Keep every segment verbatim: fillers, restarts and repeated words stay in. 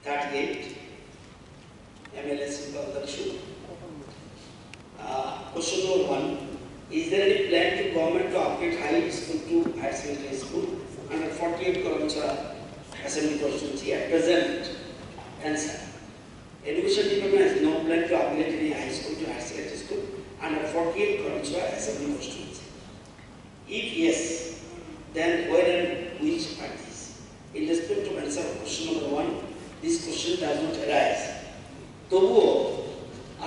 thirty-eight, M L A Simple Dakshu. Uh, question number one, is there any plan to government to upgrade high school to higher secondary school under forty-eight Karamchara Assembly Constituency at present? Answer. Education Department has no plan to upgrade any high school to higher secondary school under forty-eight Karamchara Assembly Constituency. If yes, then where and which are these? In respect of answer of question number one, this question does not arise. তবুও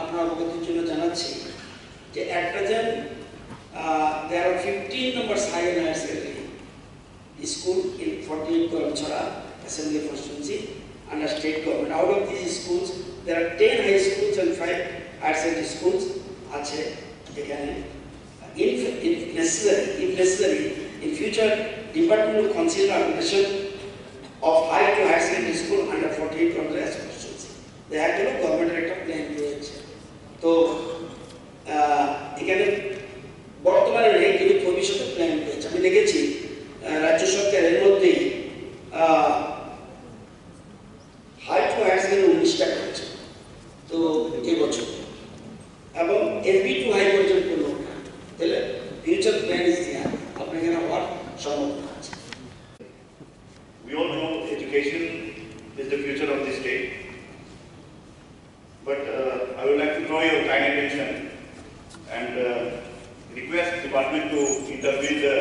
আপনার অবগতির জন্য জানাচ্ছি যে at present, uh, there are fifteen numbers higher higher secondary school in forty-eight Karamchara Assembly Constituency under state government. Out of these schools, there are ten high schools and five higher secondary schools আছে এখানে. If, if necessary, if necessary, in future, department will consider upgradation of high to higher secondary school under forty-eight Karamchara Constituency. দেখা গেল গভর্নমেন্টের একটা প্ল্যান রয়েছে। তো আহ, এখানে বর্তমানে নেই, কিন্তু ভবিষ্যতে প্ল্যান রয়েছে। আমি দেখেছি আহ, রাজ্য সরকার এর মধ্যেই হাই টু হায়ার সেকেন্ডারি উনিশটা করছে তো এই বছর, এবং এমবি টু হাই করেছেন পনেরোটা। তাহলে ফিউচার প্ল্যান ইজ দেয়ার, আপনার এখানে হওয়ার সম্ভাবনা আছে। We all know education is the future of the state. But uh, I would like to draw your kind attention and uh, request department to intervene the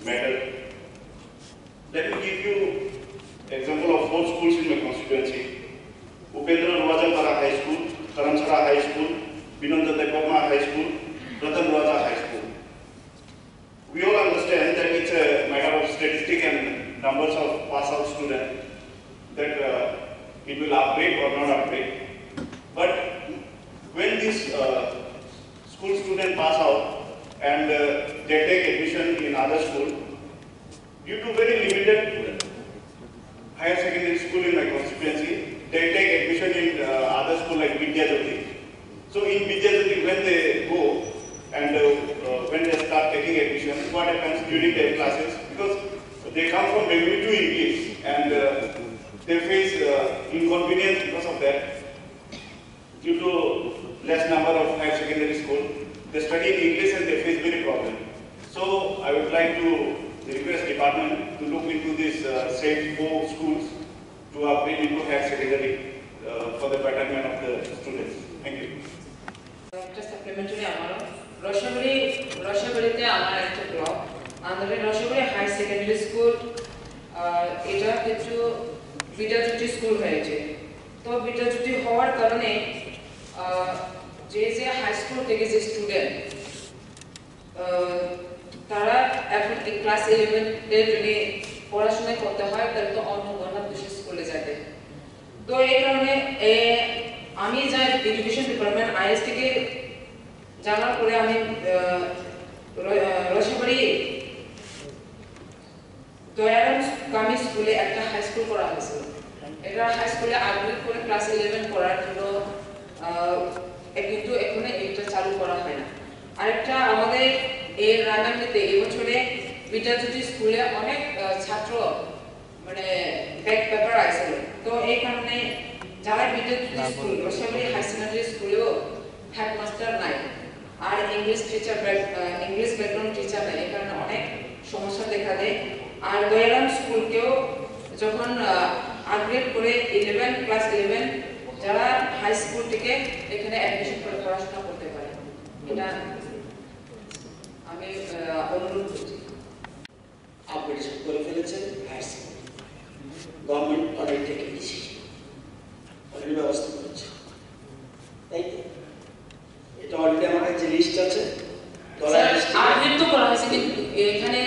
matter. Let me give you example of four schools in my constituency. Upendra Ruajapara High School, Karamchara High School, Binonda Debbarma High School, Ratan Ruaja High School. We all understand that it's a matter of statistic and numbers of pass out students that uh, it will upgrade or not upgrade. But when this uh, school student pass out and uh, they take admission in other school, due to very limited higher secondary school in my constituency, they take admission in uh, other school like Vidyajyoti. So in Vidyajyoti, when they go and uh, uh, when they start taking admission, what happens during their classes? Because they come from Bengaluru to English and uh, they face uh, inconvenience because of that. Due to less number of higher secondary school, they study in English and they face many problems. So I would like to request department to look into this uh, said four schools to upgrade into higher secondary uh, for the betterment of the students. Thank you. একটা সাপ্লিমেন্টারি আমারও রসাবলী রসাবলীতে আমার একটা ব্লক আমাদের রসাবলী high secondary school এটা কিন্তু বিদ্যাজ্যোতি স্কুল হয়েছে। তো বিদ্যাজ্যোতি হওয়ার কারণে যে যে হাই স্কুল থেকে যে স্টুডেন্ট তারা এখন ক্লাস ইলেভেনে যদি পড়াশোনা করতে হয় তাহলে তো অন্য কোনো দেশে স্কুলে যাবে। তো এই কারণে আমি যাই এডুকেশন ডিপার্টমেন্ট আইএস থেকে জানার পরে আমি রসাবাড়ি দয়ারাম কামি স্কুলে একটা হাই স্কুল করা হয়েছিল। এটা হাই স্কুলে আপগ্রেড করে ক্লাস ইলেভেন করার জন্য কিন্তু এখন এটা চালু করা হয় না। আরেকটা আমাদের এই রাঙামাটিতে এবছরে বিদ্যাজ্যোতি স্কুলে অনেক ছাত্র মানে ব্যাক পেপার আইছিল। তো এই কারণে যারা Bidyajyoti school Rosabari high secondary স্কুলেও হেডমাস্টার নাই, আর English teacher English background teacher নাই, এই কারণে অনেক সমস্যা দেখা দেয়। আর দয়ারাম স্কুলকেও যখন আপগ্রেড করে ইলেভেন ক্লাস ইলেভেন যারা হাই স্কুল থেকে এখানে অ্যাডমিশন করে পড়াশোনা করতে পারে, এটা আমি অনুরোধ করছি। আপগ্রেডেশন করে ফেলেছে higher secondary. Government already taken decision, already ব্যবস্থা করেছে, তাই তো? এটা অলরেডি আমার কাছে লিস্ট আছে। স্যার, আপগ্রেড তো করা হয়েছে, কিন্তু এখানে